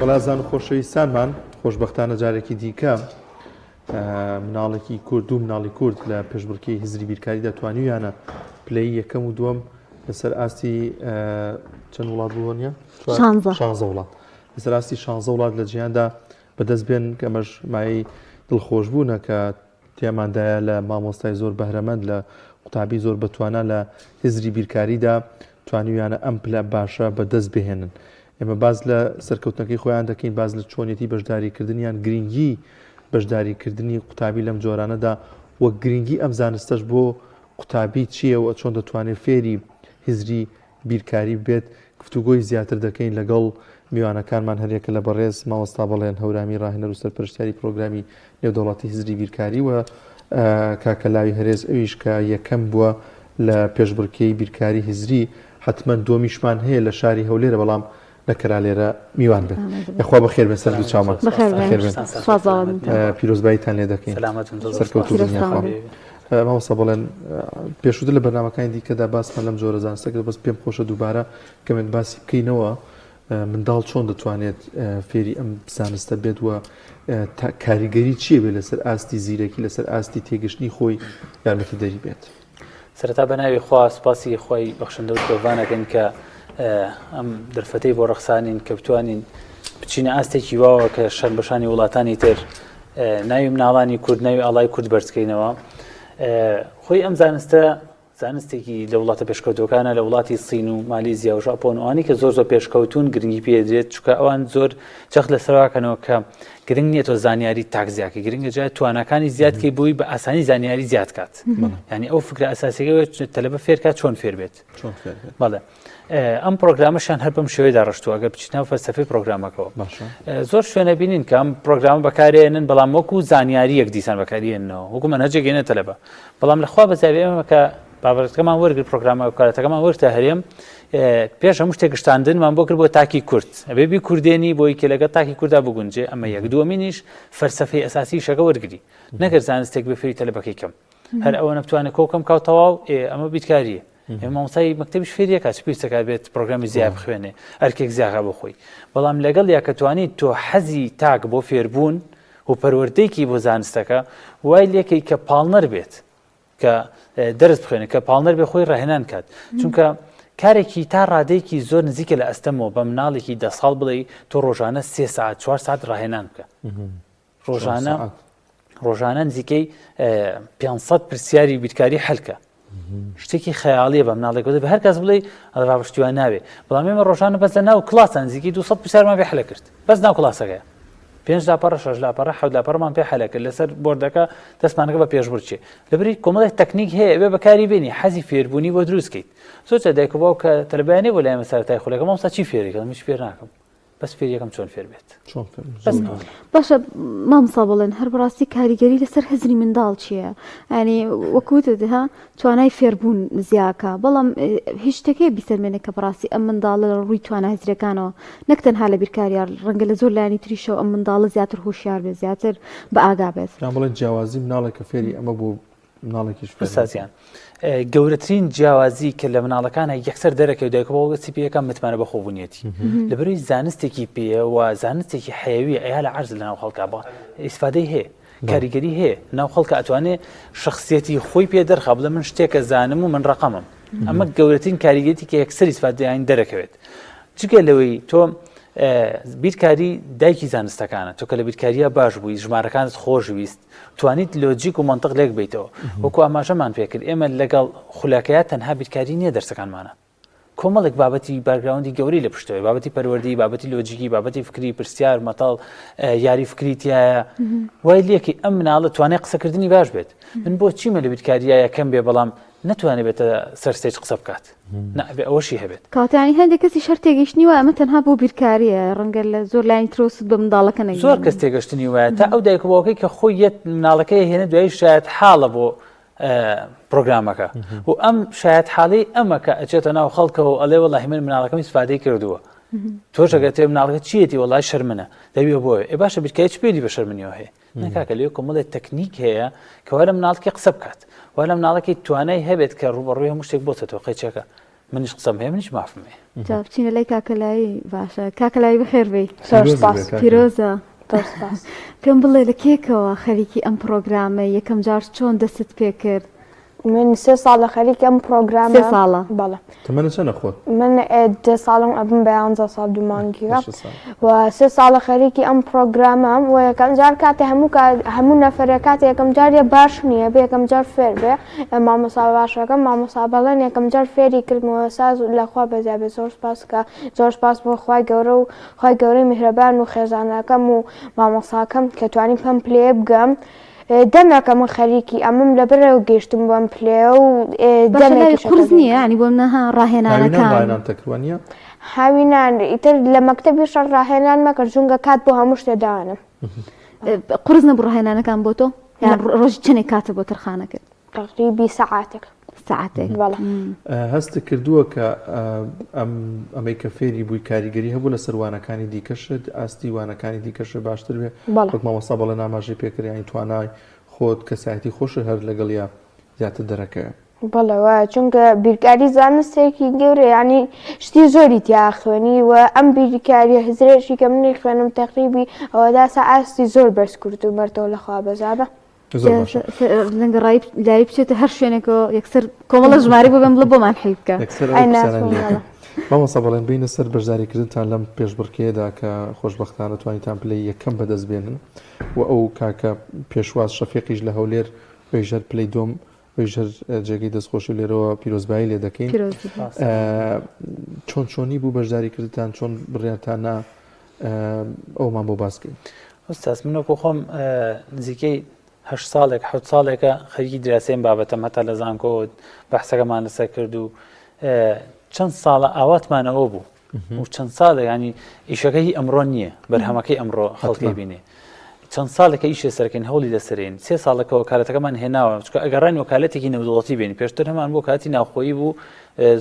بەڵازان و خۆشەویستانمان خۆشبەختانە جارێکی دیکە مناڵێکی کورد و مناڵی کورد لە پێشبڕکێی هزری بیرکاریدا توانیویانە پلەی یەکەم و دووەم لەسەر ئاستی چەند وڵات بووە نیە شانزە وڵات لەسەر ئاستی شانزە وڵات لە جیهاندا بەدەست بێن کە ئەمەش مایەی دڵخۆشبوونە کە تێماندایە لە مامۆستای زۆر بەهرەمەند لە قوتابی زۆر بەتوانا لە هزری بیرکاریدا توانیویانە ئەم پلە باشە بەدەست بهێنن. ئێمە باس لە سەرکەوتنەکەی خۆیان دەکەین، باس لە چۆنیەتی بەشداریکردنیان، گرنگی بەشداریکردنی قوتابی لەم جۆرانەدا و گرنگی ئەم زانستەش بۆ قوتابی چییە و چۆن دەتوانێت فێری هزری بیرکاری ببێت، گفتوگۆی زیاتر دەکەین لەگەڵ میوانەکانمان هەریەکە لە بەڕێز مامۆستا بەڵێن هەورامی ڕاهێنەر و سەرپەرشتیاری پرۆگرامی نێودەوڵەتی هزری بیرکاری و کاکە لاوی هەرێز ئەویش کە یەکەم بووە لە پێشبڕکێی بیرکاری هزری حتمما دووەمیشمان هەیە لە شاری هەولێرە بەڵام نەکرا لێرە میوان بێت یخوا بەخێر بێن سەر دوو چاومان بەخێر بێن پیرۆزباییتان لێ دەکەین سەرکەوتوو بن یاخوا. مامۆستا بەڵێن پێشووتر لە بەرنامەکانی دیکەدا باسمان لەم جۆرە زانستە کرد بەس پێم خۆشە دووبارە کەمێک باسی بکەینەوە منداڵ چۆن دەتوانێت فێری ئەم زانستە بێت و کاریگەری چییە بێت لەسەر ئاستی زیرەکی لەسەر ئاستی تێگەشتنی خۆی یارمەتی دەری بێت؟ سەرەتا بە ناوی خوا سوپاسی خوای بەخشندە و مرۆڤان ئەکەین کە ئەم دەرفەتەی بۆ ڕەخسانین کە بتوانین بچینە ئاستێکی واوە کە شان بە شانی وڵاتانی تر ناوی مناڵانی کورد ناوی ئاڵای کورد بەرزکەینەوە خۆی ئەم زانستە زانستێکی لە وڵاتە پێشکەوتوەکانە لە وڵاتی سین و مالیزیا و ژاپۆن ئەوانی کە زۆر زۆر پێشکەوتون گرنگی پێدرێت چکە ئەوان زۆر جەخت لەسەرواکەنەوە کە گرنگ نییە تۆ زانیاری تاک زیاکە گرنگە جای تواناکانی زیادکەی بۆی بە ئاسانی زانیاری زیاد کات ینی ئەو فکرە ئەساسیەکە تەلەبە فێرکات چۆن فێر بێت بەڵێ ئەم پرۆگرامەشان هەر بەم شێوەی داڕشتووە ئەگەر بچیت ناو فەلسەفەی پرۆگرامەکەەوە زۆر شوێنە بینین کە ئەم پرۆگرامە بەکارێنن بەڵام وەکو زانیاری یەک دیسان بەکارێنەوە وەکو مەنهەجێک تەلەبە بەڵام لەخوا بەزیابێ ئێمە کە بابەتەکەمان وەرگر پرۆگرامە کارەتەکەمان وەرتە هەرێم پێش هەموو شتێک گشتاندنمان بۆ کرد بۆ تاکی کورد ئەبێ بی کوردێنی بۆی کە لەگەڵ تاکی کوردا بگونجێ ئەمە یەک دووەمینیش فەلسەفەی ئەساسی شەکە وەرگری نەگەر زانستێک بفری تەلەبەکەی کەم هەر ئەوە نەبتوانێت کۆکەم کاو تەواو ئەمە بیرکاریە مامۆستای مەکتەبیش فێریەکە چ پێویستەکە بێت پرۆگرامی زیاد بخوێنێ ئەرکێک زیاغا بۆ خۆی بەڵام لەگەڵ یا کە توانیت تۆ حەزی تاک بۆ فێربوون و پەروەردەیەکی بۆ زانستەکە وای لێکەی کە پاڵنەر بێت کە دەرس بخوێنێ کە پاڵنەر بێ خۆی ڕاهێنان کات چونکە کارێکی تا ڕادەیەکی زۆر نزیکە لە ئەستەمەوە بە مناڵێکی دە ساڵ بڵێ تۆ ڕۆژانە سێ ساعت چوار ساعت ڕاهێنان بکە ڕۆژانە ڕۆژانە نزیکەی 500 پرسیاری بیرکاری حلکە شتێکی خەیاڵیە بە مناڵێک بە هەر کەس بڵێ ڕاوشتیوان ناوێ بەڵام ئێمە ڕۆژانە بەس لە ناو کلاسان نزیکەی 200 پرسیارمان پێ حلە کرد بەس ناو کلاسەکە پێنج لاپەڕە شەش لاپەڕە حەوت لاپەڕمان پێ حەلە کرد لەسەر بۆردەکە دەستمانەکە بە پێشبڕکێ لەبری کۆمەڵێک تەکنیک هەیە ئەبێ بەکاری بێنی حەزی فێربوونی بۆ دروست کەیت زۆر جار دایک و باوک کە تەلەبەیان بۆ لای من سەرەتای خولەکە مامۆستا چی فێری کردم هیچ فێر ناکەم بەس فێری یەکەم چۆن فێر بێت چۆن فێر بەس باشە مامۆستا بڵێن هەر بەڕاستی کاریگەری لەسەر هزری منداڵ چییە؟ ینی وەکوتت ها توانای فێربوون زیاکە بەڵام هیچ شتێک هەیە بیسەلمێنێ کە بەڕاستی ئەم منداڵە لە ڕووی توانا هزریەکانەوە نەک تەنها لە بیرکاریە ڕەنگە لە زۆر لایەنی تریشەوە ئەم منداڵە زیاتر هۆشیار بێت زیاتر بە ئاگا بێت. یان بڵێن جیاوازی مناڵێک کە فێری ئەمە بوو مناڵێکیش فێر ئوستاز گیان گەورەترین جیاوازی کە لە مناڵەکانە یەکسەر دەرەکەوێت دایک و باوک چی پێیەکە متمانە بەخۆبوونیەتی لەبەرەی زانستێکی پێیە و زانستێکی حەیەوی ئەیا لە عەرز لەناو خەڵکا بە ئیسفادەی هەیە کاریگەری هەیە ناو خەڵکە ئەتوانێ شخصیەتی خۆی پێ دەرخا بڵێ من شتێکە زانم و من ڕقەمم ئەمە گەورەترین کاریگەری کە یەکسەر ئیسفادەیان دەرەکەوێت جگە لەوەی تۆ بیرکاری دایکی زانستەکانە تۆ کە لە بیرکاریە باش بووی ژمارەکانت خۆشویست توانیت لۆجیک و منطق لێک بیتەوە وەکو ئاماژەمان پێکرد ئێمە لەگەڵ خولەکەیە تەنها بیرکاری نییە دەرسەکانمانە کۆمەڵێک بابەتی background ی گەورەی لە پشتەوەی بابەتی پەروەردەی بابەتی لۆجیکی بابەتی فکری پرسیار مەتەڵ یاری فکری تایە وای لێکی ئەم مناڵە توانای قسەکردنی باش بێت من بۆ چیمە لە بیرکاریە یەکەم بێ بەڵام نەتوانێت بێتە سەر stage قسە بکات نابێ ئەوەشی هەبێت کاتانی هەندێک کەسی شەر تێگەیشتنی وایە ئەمە تەنها بۆ بیرکاریە ڕەنگە لە زۆر لایەنی ترەوە سوود بە منداڵەکە نەگەیەنێت زۆر کەس تێگەشتنی وایە تا ئەو دایک و باوکەی کە خۆی یەت مناڵەکەی هێنە دوایی شایەت حاڵە بۆ پرۆگرامەکە و ئەم شایەت حاڵی ئەمە کە ئەچێتە ناو خەڵکەوە ئەڵێ وەڵاهی من مناڵەکەم ئیسفادەی کردووە تۆش ئەگەر تێ مناڵەکە چیەتی وەڵای شەرمنە دەویە بۆیە ئێ باشە بیرکاری چ پێویستی بە شەرمنیەوە هەیە نەکاکە لێ کۆمەڵێک تەکنیک هەیە کە وا لە مناڵکی قسە بکات وا لە مناڵەکەی توانای هەبێت کە ڕووبەڕووی هەموو شتێک بۆتەوە قەیچەکە. منیش قسەم هەیە منیش مافم هەیە. جا بچینە لای کاکە لایی باشە کاکە لایی بەخێر بێی. زۆر سپاس. پیرۆزە. زۆر سپاس. پێم بڵێ لە کێکەوە خەریکی ئەم پڕۆگرامەی یەکەم جار چۆن دەستت پێ کرد؟ من سێ ساڵە خەریکی ئەم پڕۆگرامە. سێ ساڵە؟ بەڵێ. تەمەنت چەنە خۆت؟ من دە ساڵم ئەبم بە یانزە ساڵ دوو مانگیکە و سێ ساڵە خەریکی ئەم پڕۆگرامەم و یەکەم جار کاتێ هەموو هەموو نەفەرێک کاتێ یەکەم جاریە باش نییە بێ یەکەم جار فێر بێ مامۆستا باشەکەم مامۆستا بەڵێن یەکەم جار فێری کردمەوە ساز لەخوا بەزیا بێ زۆر سپاس کە زۆر سپاس بۆ خوای گەورە و خوای گەورەی میهرەبان و خێزانەکەم و مامۆساکەم کە توانیم پەم پلەیە بگەم دەمێکە من خەریکی ئەمەم لەبەرەوە گەیشتم بەم پلەیە و دەمێکی قورس نییە ینی بۆ منەها ڕاهێنانەکان ڕاهێنان تەکروانە هاوینان ئیتر لە مەکتەبی شەڕ ڕاهێنان مەکرد چونکە کات بۆ هەموو شتێ دانم قورس نەبوو ڕاهێنانەکان بۆ تۆ یان ڕۆژی چەندێک کاتە بۆ تەرخانە کرد؟ تەقریبی سەعاتێک. سەعاتێک. بەڵێ. هەستت کردووە کە ئەم ئەمەی کە فێری بووی کاریگەری هەبوو لەسەر وانەکانی دیکەشت ئاستی وانەکانی دیکەشت باشتر بێ بەڵێ. وەک مامۆستا بەڵێن ئاماژەی پێکرد یانی توانای خۆت کەسایەتی خۆشت هەر لەگەڵیا زیاتر دەرەکەوێ. بەڵێ وایە چونکە بیرکاری زانستێکی گەورە ینی شتی زۆری تیا خوێنی و ئەم بیرکاریە هزرێکی کە منی خوێنم تەقریبی ئەوەداسە ئاستی زۆر بەرز کرد و مەرتەوە لەخوا بەزابە. لەنگە ڕای لای بچێتە هەر شوێنێکەوە یەکسەر کۆمەڵە ژماری بۆ بێم بڵێ بۆمان حل بکە. یەکسەر ئەو پرسیارانە لێ ئەکەم. مامۆستا بەڵێن بێینە سەر بەشداریکردنتان لەم پێشبڕکێیەدا کە خۆشبەختانە توانیتان پلەی یەکەم بەدەست بێنن و ئەو کاکە پێشواز شەفیقیش لە هەولێر ئەویش هەر پلەی دووەم ئەویش هەر جێگەی دەستخۆشی و لێرەوە پیرۆزبایی لێ دەکەین. چۆن چۆنی بوو بەشداریکردتان چۆن بڕیارتان نا ئەومان بۆ باس کەین. ئوستاز من وەکو خۆم نزیکەی هە ساڵێک حوت ساڵێکە خەریکی دراسەیم بابەتەم هەتا لە زانکۆ بەحسەکەمان لەسەر کرد و چەند ساڵە ئاواتمانەوە بوو و چەند ساڵێک ینی ئیشەکە هی ئەمڕۆ نییە بەرهەمەکەی ئەمڕۆ خەڵکی بینێ چەند ساڵێکە ئیشێ سەرکەین هەوڵی لەسەرین سێ ساڵەکە وەکالەتەکەمان هێناوە چکە ئەگەڕین وەکالەتێکی نێودەوڵەتی بێن پێشتر هەمان بۆ کاتی ناوخۆیی بوو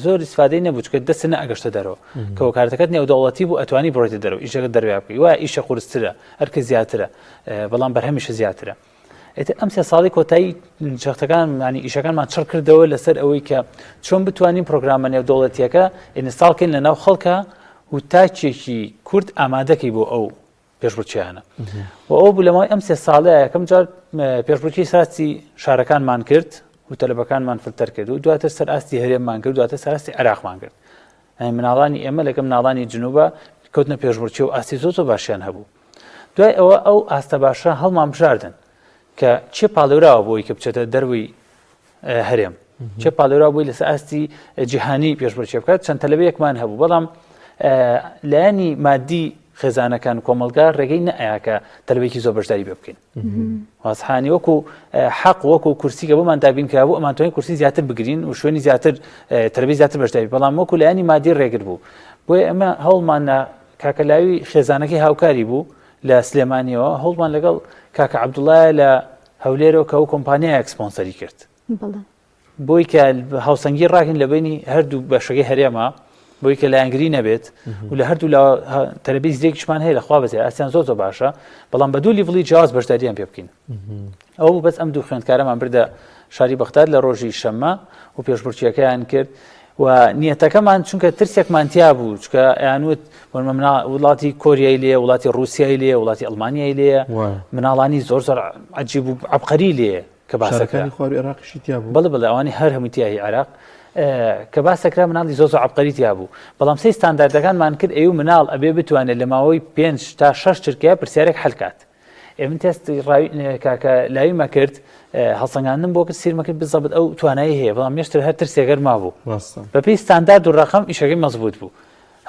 زۆر ئیسفادەی نەبوو چکە دەست نەئەگەشتە دەرەوە کە وەکالەتەکەت نێودەوڵەتی بوو ئەتوانی بڕۆیتە دەرەوە ئیشەکە دەرویا بکەی وایە ئیشە قورسترە ئەرکە زیاترە بەڵام بەرهەمیشە زیاترە ئیتر ئەم سێ ساڵی کۆتایی جەختەکان ینی ئیشەکانمان چڕ کردەوە لەسەر ئەوەی کە چۆن بتوانین پرۆگرامە نێودەوڵەتیەکە install کەین لە ناو خەڵکە و تاکێکی کورد ئامادەکەی بۆ ئەو پێشبڕکێیانە و ئەو بوو لە ماوەی ئەم سێ ساڵەیە یەکەم جار پێشبڕکی ساستی شارەکانمان کرد و تەلەبەکانمان فلتەر کرد و دواتر سەر ئاستی هەرێممان کرد دواتر سەر ئاستی عێراقمان کرد یانی مناڵانی ئێمە لەگەڵ مناڵانی جنوبە کەوتنە پێشبڕکێ و ئاستی زۆر زۆر باشیان هەبوو دوای ئەوە ئەو ئاستە باشە هەڵمان بژاردن کە چێ پاڵێوراوە بۆی کە بچێتە دەروی هەرێم چێ پاڵێورا بووی لەسەر ئاستی جیهانی پێشبڕکێ بکات چەند تەلەبەیەکمان هەبوو بەڵام لایەنی مادی خێزانەکان کۆمەلگا ڕێگەی نەئاکە تەلبێکی زۆر بەشداری بێ بکەین وازحانی وەکو حەق وەکو کورسی کە بۆمان دابین کرابوو ئەمانتوانی کورسی زیاتر بگرین و شوێنی زیاتر تەلبی زیاتر بەشداری بەڵام وەکو لایەنی مادی ڕێگر بوو بۆیە ئەمە هەوڵمان کاکە لاوی خێزانەکەی هاوکاری بوو لە سلێمانیەوە هەوڵمان لەگەڵ کاکە عەبدوڵایە لە هەولێرەوە کە ئەو کۆمپانیایەک سپۆنسەری کرد بۆی کە هاوسەنگی ڕاکەین لە بینی هەردوو بەشەکەی هەرێمە بۆی کە لایەنگری نەبێت و لە هەردوو لە تەلەبەی زیرەکیشمان هەیە لە خوا بەزێ ئاسیان زۆر زۆر باشە بەڵام بە دوو level ی جیاواز بەشداریان پێ بکەین ئەو بەس ئەم دوو خوێندکارەمان بردە شاری بەغداد لە ڕۆژی شەممە و پێشبڕکێیەکەیان کرد و نیەتەکەمان چونکە ترسێکمان تیا بوو چکە ئەیانوت وڵاتی کۆریای لێ وڵاتی رووسیای لێ وڵاتی ئەڵمانیای لێ مناڵانی زۆر زۆر عجیب و عبقەری لێ کە باسەکانی خوار عێراقیشی تیا بوو بەڵێ بەڵێ ئەوانی هەر هەمووی تیایی عێراق کە باسەکرا مناڵی زۆر زۆر عبقەری تیا بوو بەڵام سەی ستانداردەکانمان کرد ئەو مناڵ ئەبێ بتوانێت لە ماوەی پێنج تا شەش چرکەیە پرسیارێک حلکات ئێ من تێستی ڕاوی کاکە لاویمە کرد هەڵسەنگاندنم بۆ کرد سیرمە کرد بزەبت ئەو توانایی هەیە بەڵام مێشتر هەر ترسێگەر مابوو بەپێی ستاندارد و ڕقم ئیشەکەی مەزبوط بوو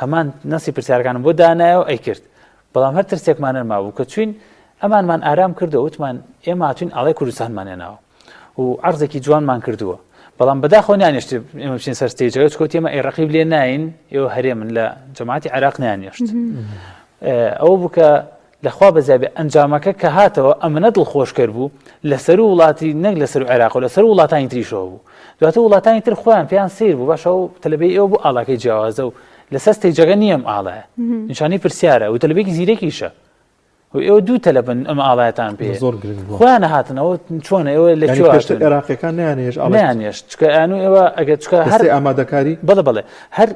هەمان نەسی پرسیارەکانم بۆ دانایەوە ئەی کرد بەڵام هەر ترسێکمان نەمابوو کە چوین ئەمانمان ئارام کردەوە وتمان ئێمە هاتوین ئاڵای کوردستانمان هێناوە و عەرزێکی جوانمان کردووە بەڵام بەداخەوە نیانێشت ئێمە بچین سەر stage ەکە چکۆ ئێمە ئەی ڕقیب لێ ناین ئێوە هەرێمن لە جەماعەتی عێراق نیانێشت ئەوە بوو کە لەخوا بەزیابێ ئەنجامەکە کە هاتەوە ئەمنە دڵخۆشکەر بوو لەسەرو وڵاتی نەک لەسەرو عێراق و لەسەرو وڵاتانی تریشەوە بوو دواتر وڵاتانی تر خۆیان پێیان سەیر بوو باشە ئەو تەلەبەی ئێوە بۆ ئاڵاکەی جیاوازە و لەسەر stage ەکە نییە ئەم ئاڵایە نیشانەی پرسیارە و تەلەبێکی زیرەکیشە. و ئێوە دوو تەلەبن ئەم ئاڵایەتان پێ زۆر گرنگ بوو خۆیان هاتنەوە چۆنە ئێوە لە یعنی کوێ پێشتر هاتوون؟ عێراقیەکان نەیانهێشت ئاڵای نەیانهێشت چکە ئەیان و ئێوە ئەگەر چکە هەر دەستەی ئامادەکاری بەڵێ بەڵێ هەر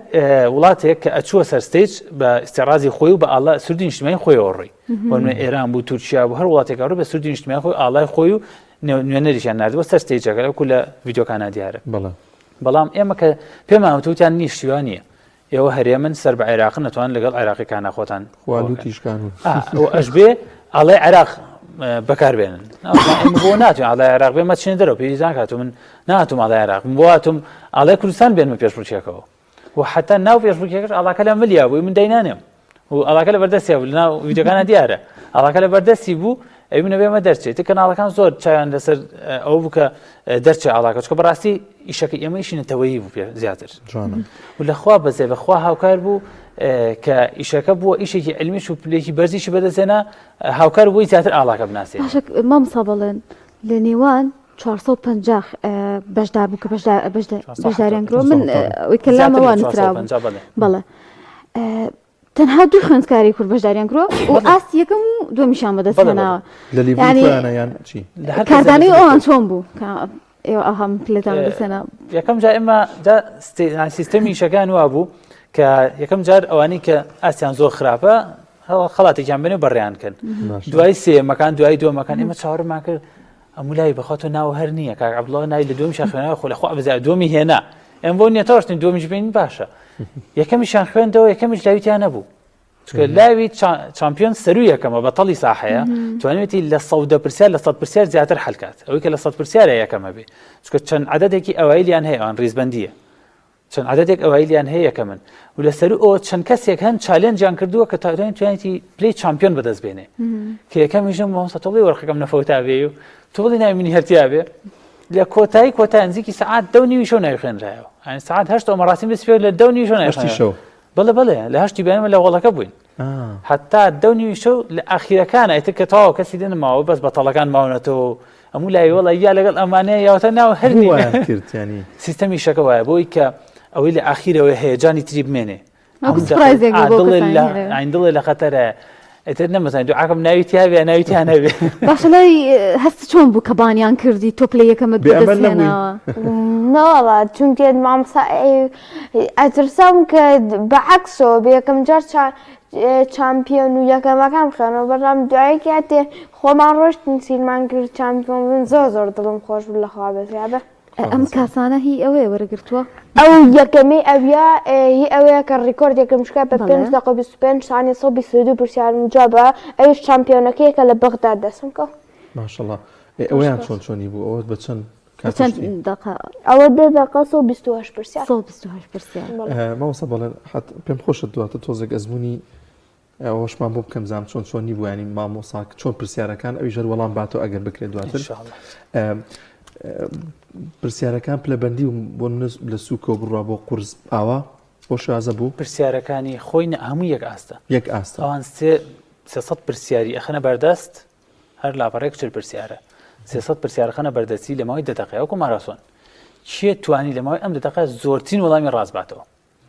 وڵاتێک کە ئەچووە سەر stage بە ئیستعرازی خۆی و بە ئاڵا سوردی نیشتمانی خۆیەوە ڕۆی بۆ نمونە ئێران بوو تورکیا بوو هەر وڵاتێک ڕۆی بە سوردی نیشتمانی خۆی ئاڵای خۆی و نوێنەریشیان ناردووە سەر stage ەکە وەکو لە ڤیدیۆکانە دیارە بەڵێ بەڵام ئێمە کە پێمان وتوتیان نیشتیوان نییە ئێوە هەرێمن سەر بە عێراقن ئەتوان لەگەڵ عێراقیەکانا خۆتان خوا لوتی شکانون. ئا ئەشبێ ئاڵای عێراق بەکار بێنن ئێمە بۆ ناتوین ئاڵای عێراق بێ مەچینە دەرەوە پێویست ناکات و من ناتوم ئاڵای عێراق من بۆ هاتوم ئاڵای کوردستان بێنمە پێشبڕکێکەوە و حتا ناو پێشبڕکێکەش ئاڵاکە لە ملیا بووی من داینانێم و ئاڵاکە لە بەردەستیا بوو لەناو ڤیدیۆکانە دیارە ئاڵاکە لە بەردەستی بوو ئەی من ئەبێمە دەرچێت تر کەناڵەکان زۆر چاویان لەسەر ئەوە بوو کە دەرچێ ئاڵاکە چکە بەڕاستی ئیشەکە ئێمە ئیشی نەتەوەیی بوو پێ زیاتر جوانە و لەخوا بەزێ بەخوا هاوکار بوو کە ئیشەکە بووە ئیشێکی علمیش و پلێکی بەرزیشی بەدەستێنا هاوکار بووی زیاتر ئاڵاکە بناسێ باشە مامۆستا بەڵێن لە نێوان 450 بەشدار بوو کە بەشداریان کردووە من ئەوەی کە لامەوە نووسرابوو بەڵێ تەنها دوو خوێندکاری کورد بەشداریان کردووە و ئاستی یەکەم و دووەمیشیان بەدەستهێناوە لە لیڤڵی یعنی خۆیانە یان چی لە هەر کەس کاردانەوەی لە ئەوان چۆن بوو کە ئێوە ئەوها پلەتان بەدەستهێنا یەکەم جار ئێمە جا یان سیستەمی ئیشەکان وا بوو کە یەکەم جار ئەوانەی کە ئاستیان زۆر خراپە خەڵاتێکیان بنێ و بەڕێیان کەن باشە. دوای سێیەمەکان دوای دووەمەکان ئێمە چاوەڕێمان کرد ئەمولای بەخوا تۆ ناو هەر نییە کاک عەبدوڵڵا ناوی لە دووەمیشان خوێنەوە خۆ لە خوا بزای دووەمی هێنا ئێمە بۆ نییە تۆشتین دووەمیش بینین باشە یەکەمیشان خوێندەوە یەکەمیش لاویتیان نەبوو چونکە لاوی champion سەرو یەکەمە بەتەڵی ساحەیە توانیوێتی لە سەودە پرسیار لە سەد پرسیار زیاتر حلکات ئەوەی کە لە سەد پرسیارە یەکەمە بێ چونکە چەند عەدەدێکی ئەوایلیان هەیە ئەوان ریزبەندیە چەند عەدەدێک ئەوایلیان هەیە یەکەمن و لە سەرو ئەوە چەند کەسێک هەن challenge یان کردووە کە تاوتوانی توانیتی پلەی champion بەدەست بێنێ کە یەکەمیشم مامۆستا تۆ بڵێی وەرقەکەم نەفەوتا بێ و تۆ بڵێی ناوی منی هەرتیا بێ لە کۆتایی کۆتا نزیکی سەعات دە و نیوی شەو ناوی خوێنرایەوە یانی سەعات هەشت ئەو مەراسیم دەست پێ لە دە و نیوی شەو ناوی هەشتی خوێنرایەوە. شەو بەڵێ بەڵێ لە هەشتی بەیانیەوە لە هۆڵەکە بووین حتا دە و نیوی شەو لە ئاخیرەکانە ئیتر کە تەواو کەسی لێ نەماوە بەس بەتەڵەکان ماونەتەوە و هەموو لای وەڵا یا لەگەڵ ئەمانەیە یاوەتە ناو هەر بۆ نییە. وایان کرد یانی سیستەمی شەکە وایە بۆی کە ئەوەی لە ئاخیرەوە هەیەجانی تری بمێنێ وەکو هەموو دەقە- سپرایزێک بوو ئا، بۆ دڵێ کەسانی لە هەرێ. ئاین دڵێ لە خەتەرە ئیتر نەمەزانی دوعاکەم ناوی تیا بێ ناوی تیا نەبێ باشە لای هەست چۆن بوو کە بانیان کردی تۆ پلەی یەکەمت بێ ئەمەل بەدەست نەبووی؟ هێناوە نەوەڵا چونکە مامۆستا ئەترسام کە بە عەکسەوە بێ یەکەم جار champion و یەکەمەکان بخوێنەوە بەڵام دوای کاتێ خۆمان ڕۆشتین سیرمان کرد champion بوون زۆر زۆر دڵم خۆش بوو لەخوا بەزیادە. ئەم کاسانە هی ئەوەیە وەرگرتووە؟ ئەو یەکەمی ئەویە هی ئەوەیە کە ڕیکۆرد یەکەم شکا بە پێنج دەقە و 25 سانیە 122 پرسیار و جوابە ئەویش champion ەکەیە کە لە بەغداد دەستم کەوت. ماشەڵا ئێ ئەوەیان چۆن چۆنی بوو ئەوە بە چەند بە چەند دەقە؟ ئەوە دە دەقە 128 پرسیار. 128 پرسیار. مامۆستا بەڵێن حەت پێم خۆشە دواتر تۆزێک ئەزموونی ئەوەشمان بۆ بکەم زام چۆن چۆنی بوو ینی مامۆسا چۆن پرسیارەکان ئەویش هەر وەڵام باتەوە ئەگەر بکرێت دواتر پرسیارەکان پلەبەندی و بۆ لە سوکەوە بڕوا بۆ قورس ئاوا بۆ شازە بوو پرسیارەکانی خۆی هەموو یەک ئاستە یەک ئاستە ئەوان سێ پرسیاری ئەخەنە بەردەست هەر لاپەڕێک چل پرسیارە 300 پرسیار خەنە بەردەستی لە ماوەی دە دەقەیە وەکو ماراسۆن کێ توانی لە ماوەی ئەم دە دەقە زۆرترین وەڵامی ڕاست باتەوە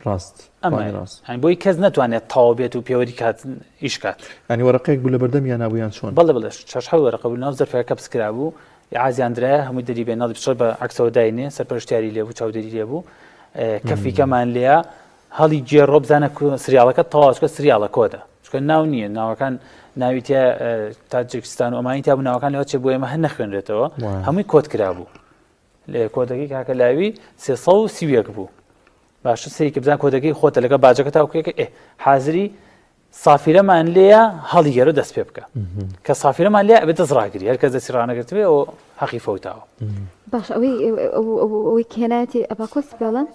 ڕاست ئەمە ڕاست هەن بۆی کەس نتوانێت تەواو بێت و پێوەری کات ئیش کات ینی وەرەقەیەک بوو لە بەردەم یان نابوو یان چۆن بەڵێ بڵێ شەش حەوت وەرەقە بوو ناو زەرفەکە کەپس کرابوو ئازیان درایە هەمووی دەری بێ ناڵی بچڕ بە عەکسەوە داینێ سەرپەرشتیاری لێ بوو چاودێری لێ بوو کەفیکەمان لێیە هەڵی گێڕۆ بزانە سریاڵەکە تەواو چکە سریاڵە کۆدە چکە ناو نییە ناوەکان ناوی تیا تاجیکستان و ئەمانی تا بوو ناوەکان لەوە چێ بۆ ئێمە هەر نەخوێنرێتەوە هەمووی کۆد کرابوو لە کۆدەکەی کاکە لاوی 331 بوو باشە سەیرکە بزان کۆدەکەی خۆتە لەگەڵ باجەکە تاوکێکە ئێ حازری سافیرەمان لێیە هەڵیگەرە دەست پێ بکە کە سافیرەمان لێ ئەبێت دەست ڕاگری هەر کەس دەستی ڕانەگرتبێ ئەو حەقی فەوتاوە. باش ئەوەی ئەوەی کێنایەتی ئەباکۆس پێڵەن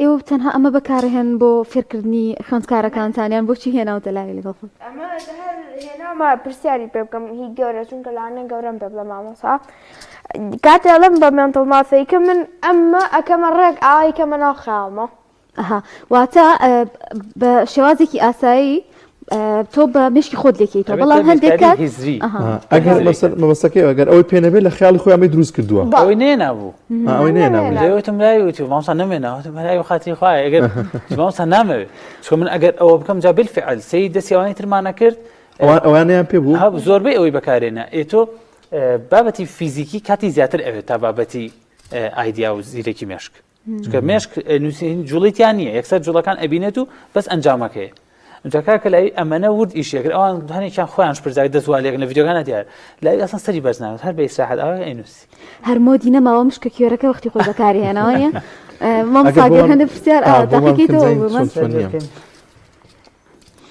ئێوە تەنها ئەمە بەکارهێن بۆ فێرکردنی خوێندکارەکانتانیان بۆچی هێناوتە لای لەگەڵ خۆت؟ ئەمە هەر هێناومە پرسیاری پێ بکەم هی گەورە چونکە لانە گەورەم پێ بڵێ مامۆسا کاتێ ئەڵێم بە mental math ەی کە من ئەمە ئەکەمە ڕێک ئاوای کەمە ناو خەیاڵمە ئەها واتە بە شێوازێکی ئاسایی تۆ بە مشکی خۆت لێکەیتەوە بەڵام هەندێک کات هزری ئەگەر مەبەستەکەی ئەگەر ئەوەی پێ نەبێت لە خیاڵی خۆی ئەمەی دروست کردووە ئەوەی نێنابوو ئەوەی نێنابوو لێوتم لای وتی مامۆستا نەمێنا وتم لای خاتری خوایە ئەگەر مامۆستا نامەوێت چونکە من ئەگەر ئەوە بکەم جا بالفعل سەی دەستی ئەوانەی ترمانە کرد ئەوانیان پێ بوو هەبوو زۆربەی ئەوەی بەکارێنە ئێ تۆ بابەتی فیزیکی کاتی زیاتر ئەوێت تا بابەتی ئایدیا و زیرەکی مێشک چونکە مێشک نووسین جوڵی تیا نییە یەکسەر جوڵەکان ئەبینێت و بەس ئەنجامەکەی جا کاکە لای ئەمەنە ورد ئیشی کرد ئەوان هەنێکیان خۆیان شپرزای دەست والێک لە ڤیدیۆکانە دیار لای ئەسڵ سەری بەرز ناوێت هەر بە ئیسراحەت ئەوە ئەینوسی هەر مۆدی نەماوە مشکە کوێرەکە وەختی خۆی بەکاری هێناوە نیە مامۆستا گەر هەندێک پرسیار ئا تاقیکەیتەوە بۆ من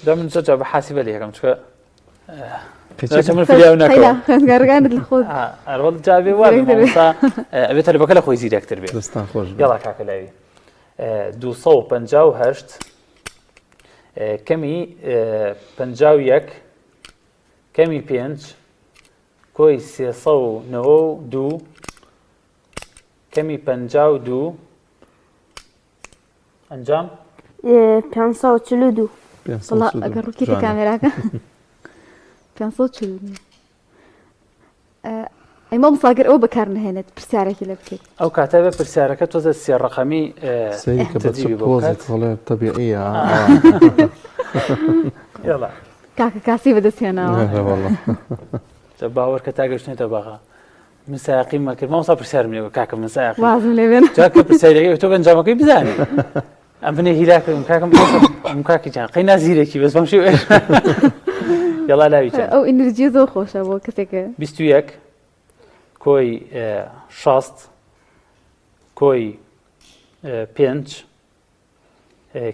جا من زۆر جار بە حاسیبە لێ یەکەم چونکە خوێندکارەکانت لە خۆت ئەرۆڵ جاوێ وا ئەبێ تەلبەکە لە خۆی زیرەکتر بێت دەستان خۆش یاڵا کاکە لاوی 258 کەمی 51 کەمی 5 کۆی 392 کەمی 52 ئەنجام؟ 542 وەڵا ئەگەر ڕووکیتە کامێراکە 542 ئەی مامۆستا گەر ئەوە بەکار نەهێنێت پرسیارێکی لێ بکەیت ئەو کاتە بێ پرسیارەکە تۆزە سێ ڕقەمی سەیری کە بە چ پۆزێک هەڵێ تەبیعیە یاڵا کاکە کاسی بەدەست هێناوە والله باوەڕ کە تا گەشتێتە بەغا من سایەقیم مەکرد مامۆستا پرسیارم لێ کاکە من سایەقیم وازم لێ بێنە جا کە پرسیارەکەی تۆ بەنجامەکەی بزانێ ئەم بنێ هیلاکم کاکم ئەم کاکی جان قەی نازیرێکی بەس بەم شێوەیە یەڵا لاوی جان ئەو ئینرجیە زۆر خۆشە بۆ کەسێک 21 کۆی 60 کۆی پێنج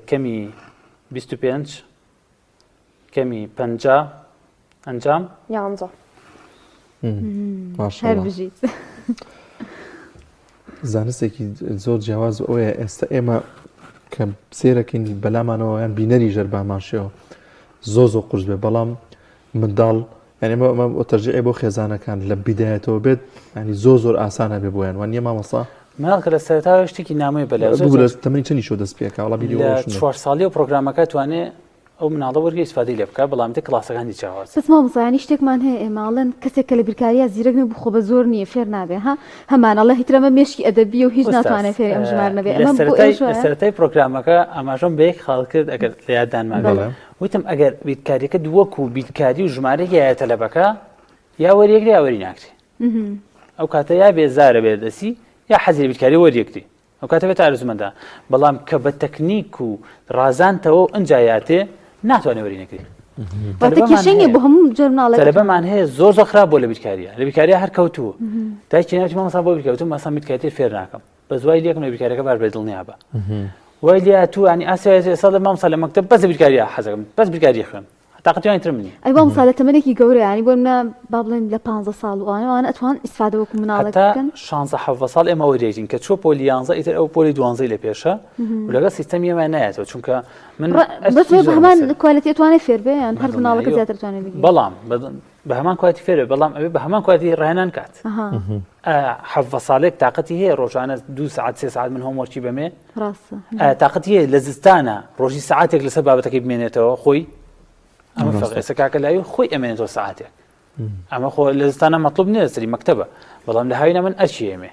کەمی 25 کەمی 50 ئەنجام یانزە هەر بژیت. زانستێکی زۆر جیاواز ئەوەیە ئێستا ئێمە کە سێرەکەین بەلامانەوە یان بینەری ژەر بامانشێوە زۆ زۆ قورس بێ بەڵام منداڵ یعنی ئەمە بۆ تەرجیعی بۆ خێزانەکان لە بیدایەتەوە بێت ینی زۆر زۆر ئاسانە بێ بۆیان وان نیە مامۆستا مناڵ کە لە سەرەتاوە شتێکی نامۆی بەلای زۆر ببورە تەمەنی چەندی شۆ دەست پێکا وەڵا بیری لە ئەوەش نییە. چوار ساڵی و پرۆگرامەکە توانێ ئەو مناڵە وەرگێ ئیسفادەی لێ بکا بەڵام تر کڵاسەکانی جیاوازن. بەس مامۆستا یانی شتێکمان هەیە ئێمە ئەڵێن کەسێک کە لە بیرکاریا زیرەک نەبوو خۆ بە زۆر نییە فێر نابێ ها هەمان ئەڵێ هیتر ئەمە مێشکی ئەدەبیە و هیچ ئوستاز ناتوانێ فێری ئەم ژمارنە بێ لە ئەمە بۆ سەرەتای ئێمەش لە وایە؟ سەرەتای پرۆگرامەکە ئاماژەم بە یەک خاڵ کرد ئەگەر لە یاددان مابێت بەڵێ. وتم ئەگەر بیرکاریەکەت وەکو بیرکاری و ژمارەیەک یایە تەلەبەکە یا وەریەگرێ یا وەری ناگرێ ئەو کاتە یا بێزارە بێ دەسی یا حەزی لە بیرکاری وەریەگرێ ئەو کاتە بێتە ئارەزوومەندە بەڵام کە بە تەکنیک و ڕازانتەوە و ئەنجا یاتێ ناتوانێ وەری نەگرێ واتە کێشەی نییە بۆ هەموو جۆر مناڵێک تەلەبەمان هەیە زۆر زۆر خراپ بۆ لە بیرکاریە لە بیرکاریە هەر کەوتووە دایکی ناوتی مامۆستا بۆ بیرکەوتم مەسا بیرکاریتر فێر ناکەم بەس وای لێکم لە بیرکاریەکە باش بێ دڵنیا بە وای لێ تو ینی ئاسیا ئێستا لە مامۆستا لە مەکتەب بەس بیرکاریە حەزەکەم بەس بیرکاری خوێن تاقەتیانی ترم نییە. ئەی مامۆستا لە تەمەنێکی گەورە یانی بۆ منە با بڵێن لە 15 ساڵ و ئەوانە ئەوانە ئەتوان ئیسفادە وەکو مناڵێک هەتا بکەن شانزە حەڤدە ساڵ ئێمە وەریەگرین کە چووە پۆلی یانزە ئیتر ئەو پۆلی دوانزەی لە پێشە و لەگەڵ سیستەمی ئێمە نایەتەوە چونکە من بەس ئەرکی بە زۆرم هەمان لەسەرە. quality ئەتوانێت فێر بێ یان هەر مناڵەکە بەدڵنیاییەوە. زیاتر توانێت بگیرێ بەڵام بە هەمان quality فێر بێ بەڵام ئەبێ بە هەمان quality ڕاهێنان کات ئەها حەڤدە ساڵێک تاقەتی هەیە ڕۆژانە دوو سەعات سێ سەعات من homework ی بەمێ ڕاستە تاقەتی هەیە لە زستانە ڕۆژی سەعاتێک لەسەر بابەتەکەی بمێنێتەوە خۆی ئەمە فەرق ئێستا کاکە لای خۆی ئەمێنێتەوە سەعاتێک ئەمە خۆ لە زستانە مەطلوب نییە لەسەری مەکتەبە بەڵام لە هاوینە من ئەرکی ئێمێ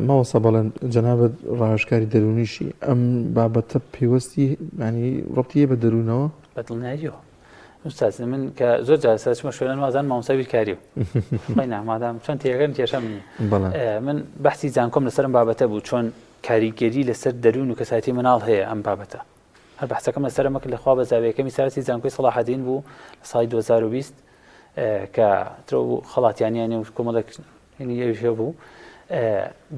مامۆستا بەڵێن جەنابەت ڕاوێژکاری دەروونیشی ئەم بابەتە پەیوەستی ینی ڕەبتی بە دەروونەوە بە دڵنیاییەوە ئوستاز من کە زۆر جار سەرچمە شوێنان وازان مامۆستا بیرکاری و خۆی نا مادام چۆن تێگەم کێشەم نییە من بەحسی زانکۆم لەسەرم بابەتە بوو چۆن کاریگەری لەسەر دەروون و کەسایەتی مناڵ هەیە ئەم بابەتە هەر بەحسەکەم لەسەر ئەمە کرد لە خوا بەزاویەکەمی ساسی زانکۆی سەڵاحەدین بوو لە ساڵی 2020 کە ترۆ بوو خەڵاتیانیانی و کۆمەڵێک ئەویش بوو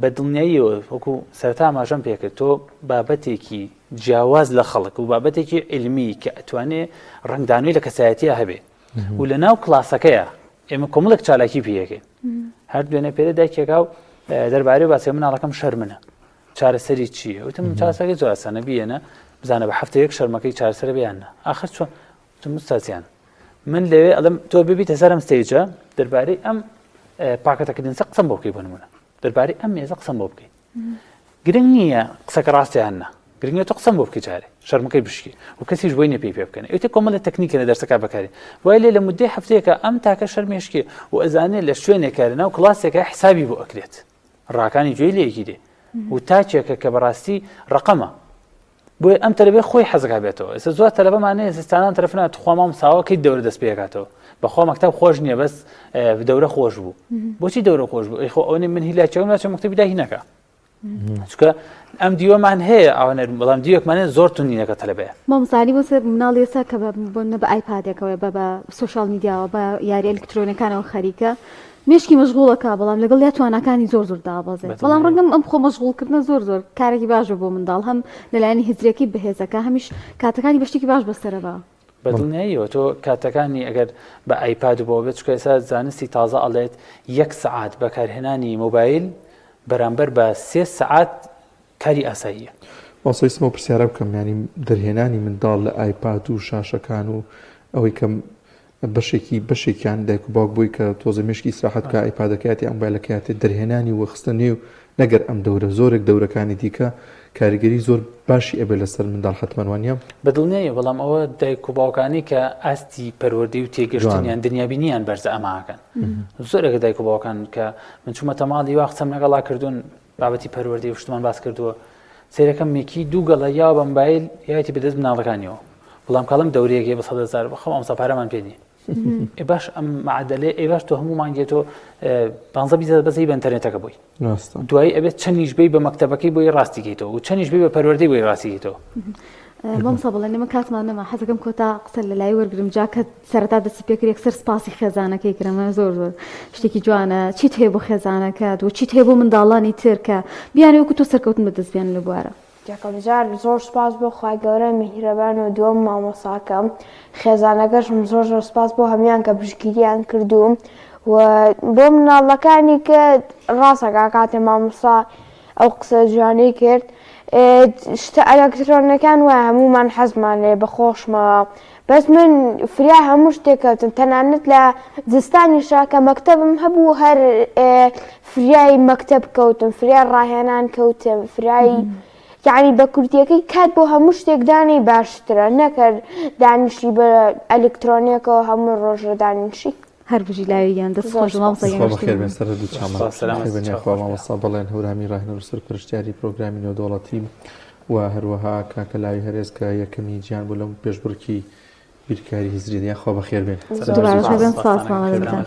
بە دڵنیاییەوە وەکو سەرتا ئاماژەم پێکرد تۆ بابەتێکی جیاواز لە خەڵک و بابەتێکی علمی کە ئەتوانێ ڕنگدانەوەی لە کەسایەتیە هەبێ و لە ناو کلاسەکەیە ئێمە کۆمەڵێک چالاکی پێیەکەین هەر دوێنێ پێرە دایکێکا و دەربارەی باسی مناڵەکەم شەرمنە چارەسەری چییە؟ وتم چارەسەرەکەی زۆر ئاسانە بیێنە بزانە بە هەفتەیەک شەرمەکەی چارەسەرە بێ یان نا ئاخر چۆن وتم ئوستازیان من لەوێ ئەڵێم تۆ ببیتە سەر ئەم stage ە دەربارەی ئەم پاکەتەکردنسە قسەم بۆ بکەی بۆ نمونە دەربارەی ئەم مێزە قسەم بۆ بکەی گرنگ نییە قسەکە ڕاستیان نا گرنگە تۆ قسەم بۆ بکەی جارێ شەرمەکەی بشکی و کەسیش بۆی نیە پێی پێ بکەنێ ئیتر کۆمەڵێ تەکنیکە لە دەرسەکە بەکاری وای لێ لە مدەی هەفتەیەکە ئەم تاکە شەرمێشکێ و ئەزانێ لە شوێنێکە لە ناو کلاسێکە حسابی بۆ ئەکرێت ڕاکانی گوێی لێ گیرێ و تاکێکە کە بەڕاستی ڕقەمە. بۆیە ئەم تەلەبەی خۆی حەزەکا بێتەوە ئێستا زۆر تەلەبەمان هەیە زستانان تەلەفۆن تخوا مامۆستاوە کەی دەورە دەست پێکاتەوە بەخوا مەکتەب خۆش نییە بەس دەورە خۆش بوو بۆچی دەورە خۆش بوو ئەی خۆ ئەوەنی من هیلاکیەکەم ناچم مەکتەبی داهی نەکا چونکە ئەم دیوەمان هەیە ئەوە نەرم بەڵام دیوێکمان هەیە زۆر توندی نەکە تەلەبەیە مامۆستانی بۆ سەر مناڵی ئێستا کە بە بۆ نە بە ئایپادێکەوە بە بە سۆشیال میدیاوە بە یاری ئەلکترۆنەکانەوە خەریکە مێشکی مەشغوڵەکا بەڵام لەگەڵ یا تواناکانی زۆر زۆر دابەزێت بەڵام ڕەنگەم ئەم خۆ مەشغوڵکردنە زۆر زۆر کارێکی باش بۆ منداڵ هەم لەلایەنی هزرەکەی بەهێزەکە هەمیش کاتەکانی بە شتێکی باش بەسەرەبا. بە دڵنیاییەوە تۆ کاتەکانی ئەگەر بە ئایپاد و بەوە بێت چونکە ئێستا زانستی تازە ئەڵێت یەک سەعات بەکارهێنانی مۆبایل بەرامبەر بە سێ سەعات کاری ئاساییە. مامۆستا ویستم ئەو پرسیارە بکەم یانی دەرهێنانی منداڵ لە ئایپاد و شاشەکان و ئەوەی کە بەشێکی بەشێکیان دایک و باوک بۆی کە تۆزە مێشکی ئیسراحەت بکا ئایپادەکەیاتی ئەم مۆبایلەکەیاتی دەرهێنانی و خستە نێو نەگەر ئەم دەورە زۆرێک دەورەکانی دیکە کاریگەری زۆر باشی ئەبێ لەسەر منداڵ حەتمەن وانیە؟ بە دڵنیاییەوە بەڵام ئەوە دایک و باوکانی کە ئاستی پەروەردەی و تێگەشتنیان دنیابینیان بەرزە ئەماکەن زۆرێک دایک و باوکان کە من چوومەتە ماڵی وا قسەم لەگەڵا کردوون بابەتی پەروەردەی و شتمان باس کردووە سەیرەکەم مێکی دوو گەڵە یاوە بە مبایل یاوێتی بەدەست مناڵەکانیەوە بەڵام کاڵم دەورەیەک بە 100 هەزار بەخۆم ئەمسا پارەمان پێ نییە ئێ باش ئەم معادلەیە ئێ باش تۆ هەموو مانگێ تۆ 15 20 بەس بە ئینتەرنێتەکە بۆی دوایی ئەبێت چەندیش بی بە مەکتەبەکەی بۆی ڕاستیکەیتەوە و چەندیش بی بە پەروەردەی بۆی ڕاستیکەیتەوە مامۆستا بەڵێن ئێمە کاتمان نەما حەزەکەم کۆتا قسە لە لای وەرگرم جا کە سەرەتا دەستی پێکرد یەکسەر سپاسی خێزانەکەی کرد ئەمە زۆر زۆر شتێکی جوانە چیت هەیە بۆ خێزانەکەت و چیت هەیە بۆ منداڵانی تر کە بیانەوێ وەکو تۆ سەرکەوتن بەدەست بێنن لە بوارە یەکەم جار زۆر سوپاس بۆ خوای گەورە میهرەبان و دووەم مامۆساکەم خێزانەکەشم زۆر زۆر سوپاس بۆ هەموان کە پشتگیریان کردووم و بۆ مناڵەکانی کە ڕاستەکە کاتێ مامۆسا ئەو قسە جوانەی کرد شتە ئەلەکترۆنەکان وایە هەموومان حەزمان لێ بە خۆشمەوە بەس من فریا هەموو شتێک کەوتم تەنانەت لە زستانیشا کە مەکتەبم هەبوو هەر فریای مەکتەب کەوتم فریای ڕاهێنان کەوتم فریای یعنی بە کورتیەکەی کات بۆ هەموو شتێک دانی باشترە نەکرد دانیشی بە ئەلکترۆنیەکەەوە هەموو ڕۆژە دانیشی. هەر بژی لاوی گیان دەست خۆش مامۆستا گیان خوا بەخێر بێن سەر هەردوو چاومان بەخێر بێن یاخوا مامۆستا بەڵێن هەورامی ڕاهێنەر و سەرپەرشتیاری پرۆگرامی نێودەوڵەتی و هەروەها کاکە لاوی هەرێز کە یەکەمی جیان بوو لەم پێشبڕکی بیرکاری هزری یاخوا بەخێر بێن دووبارە بەخێر بێن سپاس مامۆستا.